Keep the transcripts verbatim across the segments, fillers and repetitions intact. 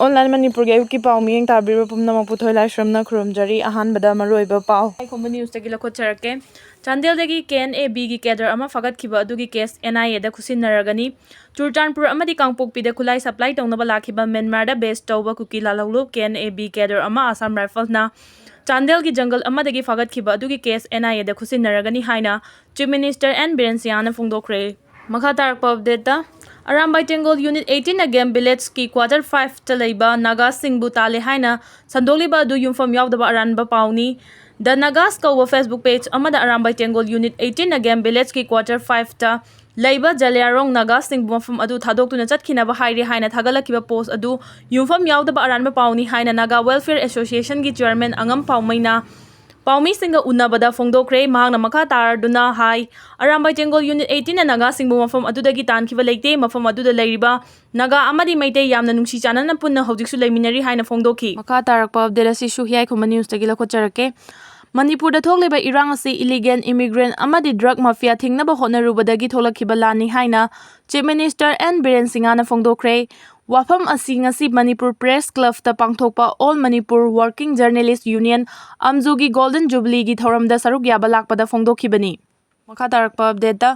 Online ꯃꯅꯤꯄꯨꯔꯒꯤ ꯑꯌꯨꯛꯀꯤ ꯄꯥꯎ ꯃꯤꯠꯌꯦꯡ ꯇꯥꯕꯤꯔꯤꯕ ꯄꯨꯝꯅꯃꯛꯄꯨ ꯊꯣꯏꯂꯥꯏꯁ꯭ꯔꯝꯅ ꯈꯨꯔꯨꯝꯖꯔꯤ꯫ ꯑꯍꯥꯟꯕꯗ ꯃꯔꯨꯑꯣꯏꯕ ꯄꯥꯎ꯫ ꯂꯩꯈꯣꯝꯕ ꯅ꯭ꯌꯨꯁꯇꯒꯤ ꯂꯧꯈꯠꯆꯔꯛꯀꯦ꯫ ꯆꯥꯟꯗꯦꯜꯗꯒꯤ ꯀꯦ ꯑꯦꯟ ꯑꯦ ꯕꯤꯒꯤ ꯀꯦꯗꯔ ꯑꯃ ꯐꯥꯒꯠꯈꯤꯕ ꯑꯗꯨꯒꯤ ꯀꯦꯁ ꯑꯦꯟ ꯑꯥꯏ ꯑꯦꯗ ꯈꯨꯠꯁꯤꯟꯅꯔꯒꯅꯤ꯫ ꯆꯨꯔꯆꯥꯟꯄꯨꯔ ꯑꯃꯗꯤ ꯀꯥꯡꯄꯣꯛꯄꯤꯗ ꯈꯨꯠꯂꯥꯏ ꯁꯄ꯭ꯂꯥꯏ ꯇꯧꯅꯕ ꯂꯥꯛꯈꯤꯕ ꯃ꯭ꯌꯥꯟꯃꯥꯔꯗ ꯕꯦꯁ ꯇꯧꯕ ꯀꯨꯀꯤ ꯂꯥꯜꯍꯧꯂꯨꯞ K N A B cadre ꯑꯃ ꯑꯁꯥꯝ ꯔꯥꯏꯐꯜꯅ ꯆꯥꯟꯗꯦꯜꯒꯤ ꯖꯪꯒꯜ ꯑꯃꯗꯒꯤ ꯐꯥꯒꯠꯈꯤꯕ ꯑꯗꯨꯒꯤ ꯀꯦꯁ ꯑꯦꯟ ꯑꯥꯏ ꯑꯦꯗ ꯈꯨꯠꯁꯤꯟꯅꯔꯒꯅꯤ ꯍꯥꯏꯅ ꯆꯤꯐ ꯃꯤꯅꯤꯁꯇꯔ ꯑꯦꯟ ꯕꯤꯔꯦꯟ ꯁꯤꯡꯍꯅ ꯐꯣꯡꯗꯣꯛꯈ꯭ꯔꯦ꯫ ꯃꯈꯥ ꯇꯥꯔꯛꯄ ꯑꯞꯗꯦꯠꯇ, ꯑꯔꯥꯝꯕꯥꯏ ꯇꯦꯡꯒꯣꯜ ꯌꯨꯅꯤꯠ ꯑꯩꯠꯇꯤꯟꯅ ꯒꯦꯝ ꯚꯤꯂꯦꯖꯀꯤ ꯀ꯭ꯋꯥꯇꯔ ꯐꯥꯏꯚꯇ ꯂꯩꯕ ꯅꯥꯒꯥꯁꯤꯡꯕꯨ ꯇꯥꯜꯂꯦ ꯍꯥꯏꯅ ꯁꯟꯗꯣꯛꯂꯤꯕ ꯑꯗꯨ ꯌꯨꯝꯐꯝ ꯌꯥꯎꯗꯕ ꯑꯔꯥꯟꯕ ꯄꯥꯎꯅꯤ꯫ ꯗ ꯅꯥꯒꯥꯁ ꯀꯧꯕ ꯐꯦꯁꯕꯨꯛ ꯄꯦꯖ ꯑꯃꯗ ꯑꯔꯥꯝꯕꯥꯏ ꯇꯦꯡꯒꯣꯜ ꯌꯨꯅꯤꯠ ꯑꯩꯠꯇꯤꯟꯅ ꯒꯦꯝ ꯚꯤꯂꯦꯖꯀꯤ ꯀ꯭ꯋꯥꯇꯔ ꯐꯥꯏꯚꯇ ꯂꯩꯕ ꯖꯂꯤꯌꯥꯔꯣꯡ ꯅꯥꯒꯥꯁꯤꯡꯕꯨ ꯃꯐꯝ ꯑꯗꯨ ꯊꯥꯗꯣꯛꯇꯨꯅ ꯆꯠꯈꯤꯅꯕ ꯍꯥꯏꯔꯦ ꯍꯥꯏꯅ ꯊꯥꯒꯠꯂꯛꯈꯤꯕ ꯄꯣꯁ ꯑꯗꯨ ꯌꯨꯝꯐꯝ ꯌꯥꯎꯗꯕ ꯑꯔꯥꯟꯕ ꯄꯥꯎꯅꯤ ꯍꯥꯏꯅ ꯅꯥꯒꯥ ꯋꯦꯜꯐꯤꯌꯔ ꯑꯦꯁꯣꯁꯤꯌꯦꯁꯟꯒꯤ ꯆꯤꯌꯔꯃꯦꯟ ꯑꯉꯝ ꯄꯥꯎꯃꯩꯅ ꯄꯥꯎꯃꯤꯁꯤꯡꯒ ꯎꯅꯕꯗ ꯐꯣꯡꯗꯣꯛꯈ꯭ꯔꯦ꯫ ꯃꯍꯥꯛꯅ ꯃꯈꯥ ꯇꯥꯔꯗꯨꯅ ꯍꯥꯏ, ꯑꯔꯥꯝꯕꯥꯏ ꯇꯦꯡꯒꯣꯜ ꯌꯨꯅꯤꯠ ꯑꯩꯠꯇꯤꯟꯅ ꯅꯥꯒꯥꯁꯤꯡꯕꯨ ꯃꯐꯝ ꯑꯗꯨꯗꯒꯤ ꯇꯥꯟꯈꯤꯕ ꯂꯩꯇꯦ꯫ ꯃꯐꯝ ꯑꯗꯨꯗ ꯂꯩꯔꯤꯕ ꯅꯥꯒꯥ ꯑꯃꯗꯤ ꯃꯩꯇꯩ ꯌꯥꯝꯅ ꯅꯨꯡꯁꯤ ꯆꯥꯟꯅꯅ ꯄꯨꯟꯅ ꯍꯧꯖꯤꯛꯁꯨ ꯂꯩꯃꯤꯟꯅꯔꯤ ꯍꯥꯏꯅ ꯐꯣꯡꯗꯣꯛꯈꯤ꯫ ꯃꯈꯥ ꯇꯥꯔꯛꯄ ꯑꯞꯗꯦꯠ ꯑꯁꯤꯁꯨ ꯍꯤꯌꯥꯏꯈꯨꯝꯕ ꯅ꯭ꯌꯨꯁꯇꯒꯤ ꯂꯧꯈꯠꯆꯔꯛꯀꯦ꯫ ꯃꯅꯤꯄꯨꯔꯗ ꯊꯣꯛꯂꯤꯕ ꯏꯔꯥꯡ ꯑꯁꯤ ꯏꯂꯤꯒꯦꯜ ꯏꯃꯤꯒ꯭ꯔꯦꯟ ꯑꯃꯗꯤ ꯗ꯭ꯔꯒ ꯃꯥꯐꯤꯌꯥ ꯊꯤꯡꯅꯕ ꯍꯣꯠꯅꯔꯨꯕꯗꯒꯤ ꯊꯣꯛꯂꯛꯈꯤꯕ ꯂꯥꯟꯅꯤ ꯍꯥꯏꯅ ꯆꯤꯐ ꯃꯤꯅꯤꯁꯇꯔ ꯑꯦꯟ ꯕꯤꯔꯦꯟ ꯁꯤꯡꯍꯅ ꯐꯣꯡꯗꯣꯛꯈ꯭ꯔꯦ꯫ ꯋꯥꯐꯝ ꯑꯁꯤ ꯉꯁꯤ ꯃꯅꯤꯄꯨꯔ ꯄ꯭ꯔꯦꯁ ꯀ꯭ꯂꯕꯇ ꯄꯥꯡꯊꯣꯛꯄ all Manipur working journalists union, ꯑꯝꯖꯨꯒꯤ ꯒꯣꯜꯗꯟ ꯖꯨꯕꯤꯂꯤꯒꯤ ꯊꯧꯔꯝꯗ ꯁꯔꯨꯛ ꯌꯥꯕ ꯂꯥꯛꯄꯗ ꯐꯣꯡꯗꯣꯛꯈꯤꯕꯅꯤ꯫ ꯃꯈꯥ ꯇꯥꯔꯛꯄ ꯑꯞꯗꯦꯠꯇ,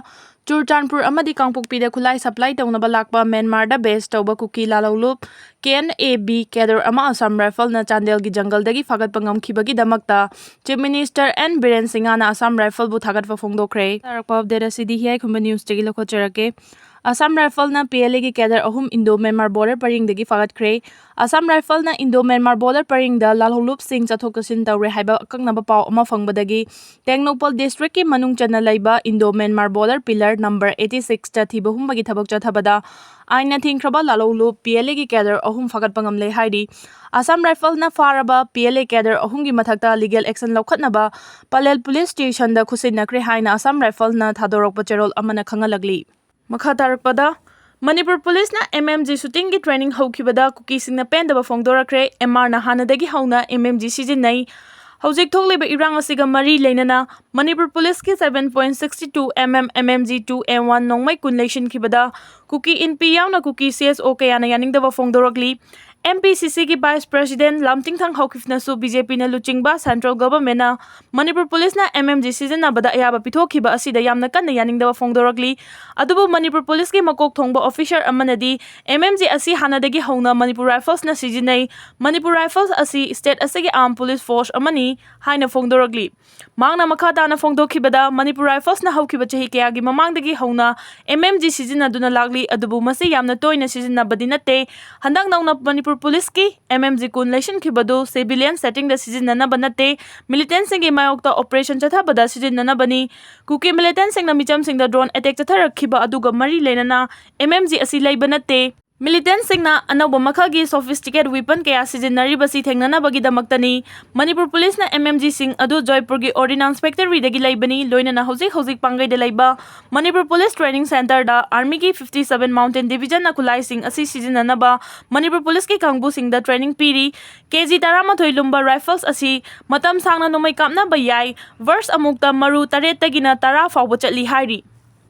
ꯆꯨꯔꯆꯥꯟꯄꯨꯔ ꯑꯃꯗꯤ ꯀꯥꯡꯄꯣꯛꯄꯤꯗ ꯈꯨꯠꯂꯥꯏ ꯁꯄ꯭ꯂꯥꯏ ꯇꯧꯅꯕ ꯂꯥꯛꯄ ꯃ꯭ꯌꯥꯟꯃꯥꯔꯗ ꯕꯦꯁ ꯇꯧꯕ ꯀꯨꯀꯤ ꯂꯥꯜꯍꯧꯂꯨꯞ K N A B cadre ꯑꯃ ꯑꯁꯥꯝ ꯔꯥꯏꯐꯜꯅ ꯆꯥꯟꯗꯦꯜꯒꯤ ꯖꯪꯒꯜꯗꯒꯤ ꯐꯥꯒꯠꯄ ꯉꯝꯈꯤꯕꯒꯤꯗꯃꯛꯇ ꯆꯤꯐ ꯃꯤꯅꯤꯁꯇꯔ ꯑꯦꯟ ꯕꯤꯔꯦꯟ ꯁꯤꯡꯍꯅ ꯑꯁꯥꯝ ꯔꯥꯏꯐꯜꯕꯨ ꯊꯥꯒꯠꯄ ꯐꯣꯡꯗꯣꯛꯈ꯭ꯔꯦ꯫ ꯇꯥꯔꯛꯄ ꯑꯞꯗꯦꯠ ꯑꯁꯤꯗꯤ ꯍꯤꯌꯥꯏꯈꯨꯝꯕ ꯅ꯭ꯌꯨꯁꯇꯒꯤ ꯂꯧꯈꯠꯆꯔꯛꯀꯦ꯫ ꯑꯁꯥꯝ ꯔꯥꯏꯐꯜꯅ ꯄꯤ ꯑꯦꯜ ꯑꯦꯒꯤ ꯀꯦꯗꯔ ꯑꯍꯨꯝ ꯏꯟꯗꯣ ꯃ꯭ꯌꯥꯟꯃꯥꯔ ꯕꯣꯔꯗꯔ ꯄꯔꯤꯡꯗꯒꯤ ꯐꯥꯒꯠꯈ꯭ꯔꯦ꯫ ꯑꯁꯥꯝ ꯔꯥꯏꯐꯜꯅ ꯏꯟꯗꯣ ꯃ꯭ꯌꯥꯟꯃꯥꯔ ꯕꯣꯔꯗꯔ ꯄꯔꯤꯡꯗ ꯂꯥꯜꯍꯧꯂꯨꯞꯁꯤꯡ ꯆꯠꯊꯣꯛ ꯆꯠꯁꯤꯟ ꯇꯧꯔꯦ ꯍꯥꯏꯕ ꯑꯀꯛꯅꯕ ꯄꯥꯎ ꯑꯃ ꯐꯪꯕꯗꯒꯤ ꯇꯦꯡꯅꯧꯄꯜ ꯗꯤꯁꯇ꯭ꯔꯤꯛꯀꯤ ꯃꯅꯨꯡ ꯆꯟꯅ ꯂꯩꯕ Indo Myanmar border pillar number eighty ꯁꯤꯛꯁꯇ ꯊꯤꯕ ꯍꯨꯝꯕꯒꯤ ꯊꯕꯛ ꯆꯠꯊꯕꯗ ꯑꯥꯏꯟꯅ ꯊꯤꯡꯈ꯭ꯔꯕ ꯂꯥꯜꯍꯧꯂꯨꯞ ꯄꯤ ꯑꯦꯜ ꯑꯦꯒꯤ ꯀꯦꯗꯔ ꯑꯍꯨꯝ ꯐꯥꯒꯠꯄ ꯉꯝꯂꯦ ꯍꯥꯏꯔꯤ꯫ ꯑꯁꯥꯝ ꯔꯥꯏꯐꯜꯅ ꯐꯥꯔꯕ ꯄꯤ ꯑꯦꯜ ꯑꯦ ꯀꯦꯗꯔ ꯑꯍꯨꯝꯒꯤ ꯃꯊꯛꯇ ꯂꯤꯒꯦꯜ ꯑꯦꯛꯁꯟ ꯂꯧꯈꯠꯅꯕ ꯄꯂꯦꯜ ꯄꯨꯂꯤꯁ ꯁ꯭ꯇꯦꯁꯟꯗ ꯈꯨꯠꯁꯤꯟꯅꯈ꯭ꯔꯦ ꯍꯥꯏꯅ ꯑꯁꯥꯝ ꯔꯥꯏꯐꯜꯅ ꯊꯥꯗꯣꯔꯛꯄ ꯆꯦꯔꯣꯜ ꯑꯃꯅ ꯈꯪꯍꯜꯂꯛꯂꯤ꯫ ꯃꯈꯥ ꯇꯥꯔꯛꯄꯗ, ꯃꯅꯤꯄꯨꯔ ꯄꯨꯂꯤꯁꯅ ꯑꯦꯝ ꯑꯦꯝ ꯖꯤ ꯁꯨꯇꯤꯡꯒꯤ ꯇ꯭ꯔꯦꯅꯤꯡ ꯍꯧꯈꯤꯕꯗ ꯀꯨꯀꯤꯁꯤꯡꯅ ꯄꯦꯟꯗꯕ ꯐꯣꯡꯗꯣꯔꯛꯈ꯭ꯔꯦ꯫ ꯑꯦꯝ ꯑꯥꯔꯅ ꯍꯥꯟꯅꯗꯒꯤ ꯍꯧꯅ ꯑꯦꯝ ꯑꯦꯝ ꯖꯤ ꯁꯤꯖꯤꯟꯅꯩ꯫ ꯍꯧꯖꯤꯛ ꯊꯣꯛꯂꯤꯕ ꯏꯔꯥꯡ ꯑꯁꯤꯒ ꯃꯔꯤ ꯂꯩꯅꯅ ꯃꯅꯤꯄꯨꯔ ꯄꯨꯂꯤꯁꯀꯤ seven point sixty two M M M M G two M one ꯅꯣꯡꯃꯩ ꯀꯨꯟ ꯂꯩꯁꯤꯟꯈꯤꯕꯗ ꯀꯨꯀꯤ ꯏꯟꯄꯤ ꯌꯥꯎꯅ ꯀꯨꯀꯤ ꯁꯤ ꯑꯦꯁ ꯑꯣ ꯀꯌꯥꯅ ꯌꯥꯅꯤꯡꯗꯕ ꯐꯣꯡꯗꯣꯔꯛꯂꯤ꯫ M P C Cꯒꯤ Vice President ꯂꯝꯇꯤꯡꯊꯪ ꯍꯧꯈꯤꯕꯅꯁꯨ B J Pꯅ ꯂꯨꯆꯤꯡꯕ Central Governmentꯅ ꯃꯅꯤꯄꯨꯔ ꯄꯨꯂꯤꯁꯅ M M G ꯁꯤꯖꯤꯟꯅꯕꯗ ꯑꯌꯥꯕ ꯄꯤꯊꯣꯛꯈꯤꯕ ꯑꯁꯤꯗ ꯌꯥꯝꯅ ꯀꯟꯅ ꯌꯥꯅꯤꯡꯗꯕ ꯐꯣꯡꯗꯣꯔꯛꯂꯤ꯫ ꯑꯗꯨꯕꯨ ꯃꯅꯤꯄꯨꯔ ꯄꯨꯂꯤꯁꯀꯤ ꯃꯀꯣꯛ ꯊꯣꯡꯕ officer ꯑꯃꯅꯗꯤ M M G ꯑꯁꯤ ꯍꯥꯟꯅꯗꯒꯤ ꯍꯧꯅ ꯃꯅꯤꯄꯨꯔ Riflesꯅ ꯁꯤꯖꯤꯟꯅꯩ, ꯃꯅꯤꯄꯨꯔ Rifles ꯑꯁꯤ state ꯑꯁꯤꯒꯤ armed police force ꯑꯃꯅꯤ ꯍꯥꯏꯅ ꯐꯣꯡꯗꯣꯔꯛꯂꯤ꯫ ꯃꯍꯥꯛꯅ ꯃꯈꯥ ꯇꯥꯅ ꯐꯣꯡꯗꯣꯛꯈꯤꯕꯗ, ꯃꯅꯤꯄꯨꯔ Riflesꯅ ꯍꯧꯈꯤꯕ ꯆꯍꯤ ꯀꯌꯥꯒꯤ ꯃꯃꯥꯡꯗꯒꯤ ꯍꯧꯅ M M G ꯁꯤꯖꯤꯟꯅꯗꯨꯅ ꯂꯥꯛꯂꯤ, ꯑꯗꯨꯕꯨ ꯃꯁꯤ ꯌꯥꯝꯅ ꯇꯣꯏꯅ ꯁꯤꯖꯤꯟꯅꯕꯗꯤ ꯅꯠꯇꯦ꯫ ꯍꯟꯗꯛ ꯅꯧꯅ ꯃꯅꯤꯄꯨꯔ ꯄꯨꯂꯤꯁꯀꯤ M M G ꯀꯨꯟ ꯂꯩꯁꯤꯟꯈꯤꯕꯗꯨ civilian settingꯗ ꯁꯤꯖꯤꯟꯅꯅꯕ ꯅꯠꯇꯦ, militantꯁꯤꯡꯒꯤ ꯃꯥꯌꯣꯛꯇ operation ꯆꯠꯊꯕꯗ ꯁꯤꯖꯤꯟꯅꯅꯕꯅꯤ꯫ ꯀꯨꯀꯤ militantꯁꯤꯡꯅ ꯃꯤꯆꯝꯁꯤꯡꯗ drone attack ꯆꯠꯊꯔꯛꯈꯤꯕ ꯑꯗꯨꯒ ꯃꯔꯤ ꯂꯩꯅꯅ M M G ꯑꯁꯤ ꯂꯩꯕ ꯅꯠꯇꯦ꯫ Militantꯁꯤꯡꯅ ꯑꯅꯧꯕ ꯃꯈꯜꯒꯤ sophisticated weapon ꯀꯌꯥ ꯁꯤꯖꯤꯟꯅꯔꯤꯕꯁꯤ ꯊꯦꯡꯅꯅꯕꯒꯤꯗꯃꯛꯇꯅꯤ꯫ ꯃꯅꯤꯄꯨꯔ ꯄꯨꯂꯤꯁꯅ M M Gꯁꯤꯡ ꯑꯗꯨ ꯖꯣꯏꯄꯨꯔꯒꯤ Ordnance Factoryꯗꯒꯤ ꯂꯩꯕꯅꯤ, ꯂꯣꯏꯅꯅ ꯍꯧꯖꯤꯛ ꯍꯧꯖꯤꯛ ꯄꯥꯡꯒꯩꯗ ꯂꯩꯕ Manipur police training centreꯗ Armyꯒꯤ fifty seven Mountain Divisionꯅ ꯈꯨꯠꯂꯥꯏꯁꯤꯡ ꯑꯁꯤ ꯁꯤꯖꯤꯟꯅꯅꯕ ꯃꯅꯤꯄꯨꯔ ꯄꯨꯂꯤꯁꯀꯤ ꯀꯥꯡꯕꯨꯁꯤꯡꯗ training ꯄꯤꯔꯤ꯫ K G ꯇꯔꯥꯃꯥꯊꯣꯏ ꯂꯨꯝꯕ rifles ꯑꯁꯤ ꯃꯇꯝ ꯁꯥꯡꯅ ꯅꯣꯡꯃꯩ ꯀꯥꯞꯅꯕ ꯌꯥꯏ꯫ Burst ꯑꯃꯨꯛꯇ ꯃꯔꯨ ꯇꯔꯦꯠꯇꯒꯤꯅ ꯇꯔꯥ ꯐꯥꯎꯕ ꯆꯠꯂꯤ ꯍꯥꯏꯔꯤ꯫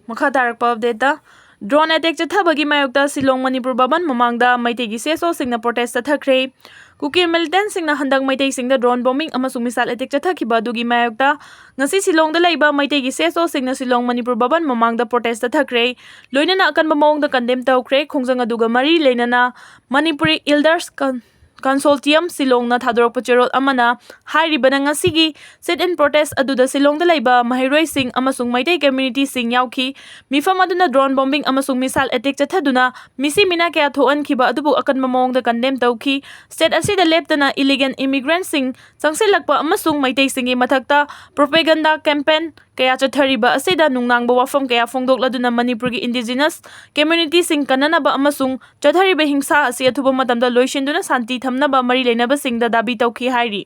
ꯃꯈꯥ ꯇꯥꯔꯛꯄ updateꯇ, drone attack ꯆꯠꯊꯕꯒꯤ ꯃꯥꯌꯣꯛꯇ ꯁꯤꯂꯣꯡ ꯃꯅꯤꯄꯨꯔ ꯚꯕꯟ ꯃꯃꯥꯡꯗ ꯃꯩꯇꯩꯒꯤ C S Oꯁꯤꯡꯅ protest ꯆꯠꯊꯈ꯭ꯔꯦ꯫ ꯀꯨꯀꯤ militantꯁꯤꯡꯅ ꯍꯟꯗꯛ ꯃꯩꯇꯩꯁꯤꯡꯗ drone bombing ꯑꯃꯁꯨꯡ missile attack ꯆꯠꯊꯈꯤꯕ ꯑꯗꯨꯒꯤ ꯃꯥꯌꯣꯛꯇ ꯉꯁꯤ ꯁꯤꯂꯣꯡꯗ ꯂꯩꯕ ꯃꯩꯇꯩꯒꯤ C S Oꯁꯤꯡꯅ ꯁꯤꯂꯣꯡ ꯃꯅꯤꯄꯨꯔ ꯚꯕꯟ ꯃꯃꯥꯡꯗ protest ꯆꯠꯊꯈ꯭ꯔꯦ꯫ ꯂꯣꯏꯅꯅ ꯑꯀꯟꯕ ꯃꯑꯣꯡꯗ condemn ꯇꯧꯈ꯭ꯔꯦ꯫ ꯈꯣꯡꯖꯪ ꯑꯗꯨꯒ ꯃꯔꯤ ꯂꯩꯅꯅ Manipuri Elders Con-, Consortium ꯁꯤꯂꯣꯡꯅ ꯊꯥꯗꯣꯔꯛꯄ ꯆꯦꯔꯣꯜ ꯑꯃꯅ ꯍꯥꯏꯔꯤꯕꯅ ꯉꯁꯤꯒꯤ sit-in protest ꯑꯗꯨꯗ ꯁꯤꯂꯣꯡꯗ ꯂꯩꯕ ꯃꯍꯩꯔꯣꯏꯁꯤꯡ ꯑꯃꯁꯨꯡ ꯃꯩꯇꯩ communityꯁꯤꯡ ꯌꯥꯎꯈꯤ꯫ ꯃꯤꯐꯝ ꯑꯗꯨꯅ drone bombing ꯑꯃꯁꯨꯡ missile attack ꯆꯠꯊꯗꯨꯅ ꯃꯤꯁꯤ ꯃꯤꯅꯥ ꯀꯌꯥ ꯊꯣꯛꯍꯟꯈꯤꯕ ꯑꯗꯨꯕꯨ ꯑꯀꯟꯕ ꯃꯑꯣꯡꯗ condemn ꯇꯧꯈꯤ꯫ State ꯑꯁꯤꯗ ꯂꯦꯞꯇꯅ illegal immigrantꯁꯤꯡ ꯆꯪꯁꯤꯜꯂꯛꯄ ꯑꯃꯁꯨꯡ ꯃꯩꯇꯩꯁꯤꯡꯒꯤ ꯃꯊꯛꯇ propaganda campaign ꯀꯌꯥ ꯆꯠꯊꯔꯤꯕ ꯑꯁꯤꯗ ꯅꯨꯡꯅꯥꯡꯕ ꯋꯥꯐꯝ ꯀꯌꯥ ꯐꯣꯡꯗꯣꯛꯂꯗꯨꯅ ꯃꯅꯤꯄꯨꯔꯒꯤ indigenous communityꯁꯤꯡ ꯀꯟꯅꯅꯕ ꯑꯃꯁꯨꯡ ꯆꯠꯊꯔꯤꯕ ꯍꯤꯡꯁꯥ ꯑꯁꯤ ꯑꯊꯨꯕ ꯃꯇꯝꯗ ꯂꯣꯏꯁꯤꯟꯗꯨꯅ ꯁꯥꯟꯇꯤ ꯊꯝꯅꯕ ꯃꯔꯤ ꯂꯩꯅꯕꯁꯤꯡꯗ ꯗꯥꯕꯤ ꯇꯧꯈꯤ ꯍꯥꯏꯔꯤ꯫